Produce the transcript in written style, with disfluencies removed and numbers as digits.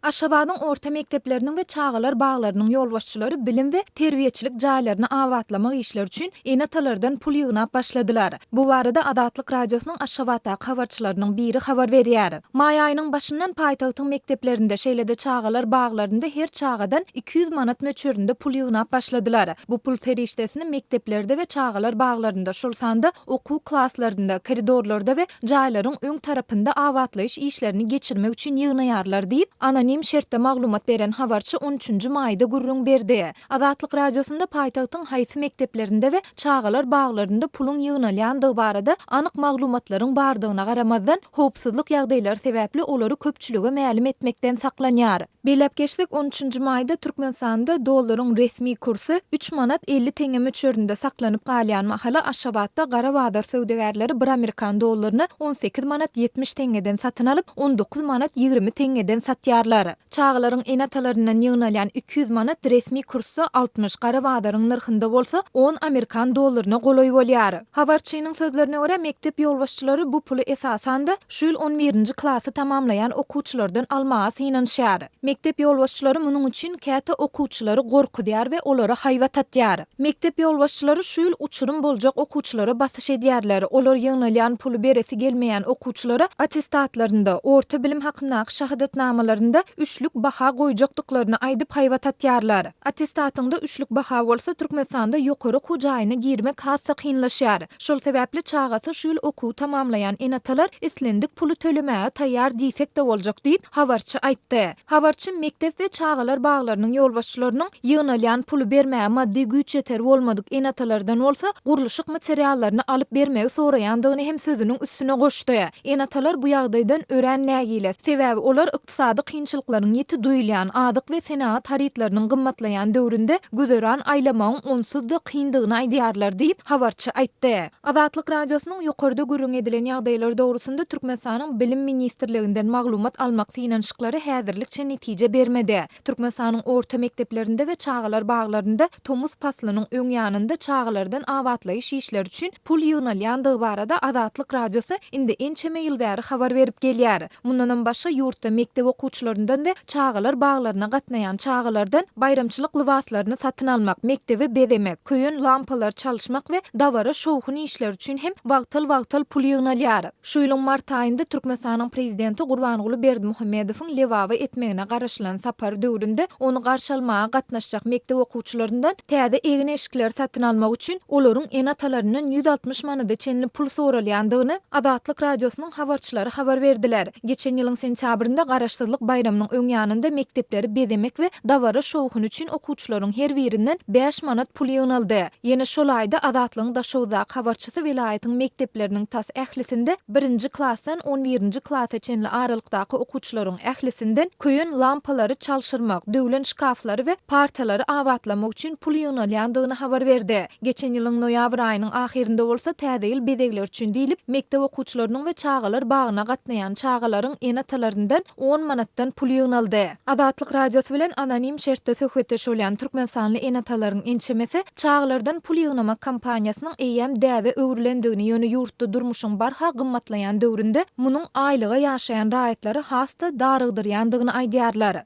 Aşgabadyň orta mekdepleriniň we çagalar baglarynyň ýolbaşçylary bilim we terbiýeçilik jaýlaryny abatlamak işleri üçin ene-atalardan pul ýygnap başladylar. Bu barada Azatlyk Radiosynyň Aşgabatdaky habarçylarynyň biri habar berýär. Maý aýynyň başyndan paýtagtyň mekdeplerinde, şeýle-de çagalar baglarynda her çagadan 200 manat möçberinde pul ýygnap başladylar. Bu pul serişdesini mekdeplerde we çagalar baglarynda, şol sanda okuw klaslarynda, koridorlarda we jaýlaryň öň tarapynda abatlaýyş işlerini geçirmek üçin ýygnaýarlar diýip, anonim şertde maglumat beren habarçy on üçünji maýda gürrüň berdi. Azatlyk Radiosynda paýtagtyň haýsy mekdeplerinde we çagalar baglarynda puluň ýygnalýandygy barada anyk maglumatlaryň bardygyna garamazdan, howpsuzlyk ýagdaýlary sebäpli olary köpçülige mälim etmekden saklanýar. Belläp geçsek, on üçünji maýda Türkmenistanda dollaryň resmi kursy üç manat 50 teňňe möçberinde saklanyp galýan mahaly Aşgabatda gara bazar söwdagärleri bir amerikan dollaryny 18 manat 70 teňňeden satyn alyp, 19 manat 20 teňňeden satýarlar. Çagalaryň ene-atalaryndan ýygnalýan 200 manat resmi kursda 60, gara bazaryň nyrhynda bolsa on amerikan dollaryna golaý bolýar. Habarçynyň sözlerine görä, mekdep ýolbaşçylary bu puly esasan-da, şu ýyl on birinji klasy tamamlaýan okuwçylardan almaga synanyşýar. Mekdep ýolbaşçylary munuň üçin käte okuwçylary gorkuzýar we olara haýbat atýar. Mekdep ýolbaşçylary şu ýyl uçurym boljak okuwçylara basyş edýärler. Olar ýygnalýan puly beresi gelmeýän okuwçylara attestatlarynda, orta bilim hakyndaky şahadatnamalarynda üçlük baha goýjakdyklaryny aýdyp haýbat atýarlar. Attestatyňda üçlük baha bolsa, Türkmenistanda ýokary okuw jaýyna girmek has-da kynlaşýar. Şol sebäpli çagasy şu ýyl okuwy tamamlaýan ene-atalar islendik puly tölemäge taýýar diýsek-de boljak diýip, habarçy aýtdy. Habarçy mekdep we çagalar baglarynyň ýolbaşçylarynyň ýygnalýan puly bermäge maddy güýç-ýeteri bolmadyk ene-atalardan bolsa gurluşyk materiallaryny alyp bermegi soraýandygyny hem sözüniň üstüne goşdy. Ene-atalar bu ýagdaýdan örän nägile, sebäbi olar ykdysady kynçylyklaryň ýiti duýulýan, azyk we senagat harytlarynyň gymmatlaýan döwründe güzeran aýlamagyň onsuz-da kyndygyny aýdýarlar diýip, habarçy aýtdy. Azatlyk Radiosynyň ýokarda gürrüň edilen ýagdaýlar dogrusynda Türkmenistanyň Bilim ministrliginden maglumat almak synanyşyklary häzirlikçe netije bermedi. Türkmenistanyň orta mekdeplerinde we çagalar baglarynda tomus paslynyň öň ýanynda çagalardan abatlaýyş işleri üçin pul ýygnalýandygy barada Azatlyk Radiosy indi ençeme ýyl bäri habar berip gelýär. Mundanam başga ýurtda mekdep okuwçylaryndan we çagalar baglaryna gatnaýan çagalardan baýramçylyk lybaslaryny satyn almak, mekdebi bezemek, köýen lampalary çalyşmak we dabara şowhun işleri üçin hem wagtal-wagtal pul ýygnalýar. Şu ýylyň mart aýynda Türkmenistanyň Prezidenti Gurbanguly Berdimuhamedowyň Lebaba etmegine garaşylan sapary döwründe ony garşy almaga gatnaşjak mekdep okuwçylaryndan täze egin-eşikleri satyn almak üçin olaryň ene-atalaryndan 160 manada çenli pul soralýandygyny Azatlyk Radiosynyň habarçylary habar berdiler. Geçen ýylyň sentýabrynda Garaşsyzlyk baýramynyň öň ýanynda mekdepleri bezemek we dabara şowhuny üçin okuwçylaryň her birinden bäş manat pul ýygnaldy. Ýene şol aýda Azatlygyň Daşoguzdaky habarçysy welaýatyň mekdepleriniň tas ählisinde birinji klasdan on birinji klasa çenli aralykdaky okuwçylaryň ählisinden köýen lampalary çalşyrmak, döwlen şkaflary we partalary abatlamak üçin pul ýygnalýandygyny habar berdi. Geçen ýylyň noýabr aýynyň ahyrynda bolsa Täze ýyl bezegleri üçin diýlip, mekdep okuwçylarynyň we çagalar bagyna gatnaýan çagalaryň ene-atalaryndan on manatdan pul ýygnaldy. Azatlyk Radiosy bilen anonim şertde söhbetdeş bolýan türkmenistanly ene-atalaryň ençemesi çagalardan pul ýygnamak kampaniýasynyň eýýäm däbe öwrülendigini, ýöne ýurtda durmuşyň barha gymmatlaýan döwründe munuň aýlyga ýaşaýan raýatlary has-da darygdyrýandygyny aýdýarlar.